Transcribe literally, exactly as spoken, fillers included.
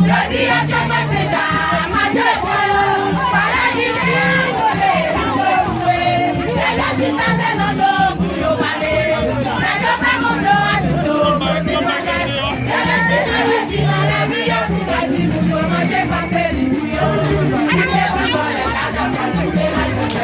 Jodi a, Jacques Messenger mache pran yo. Pale di li an kole nan do pou yo. Nèg yo chita se nan do pou yo pale. Nèg yo fè konplo a sou do pou yo pale. Yo rete nan redi nan lavi yo pou yo di pou yo manje pase di pou yo. Kite pou vòlè lajan pou soule lajan.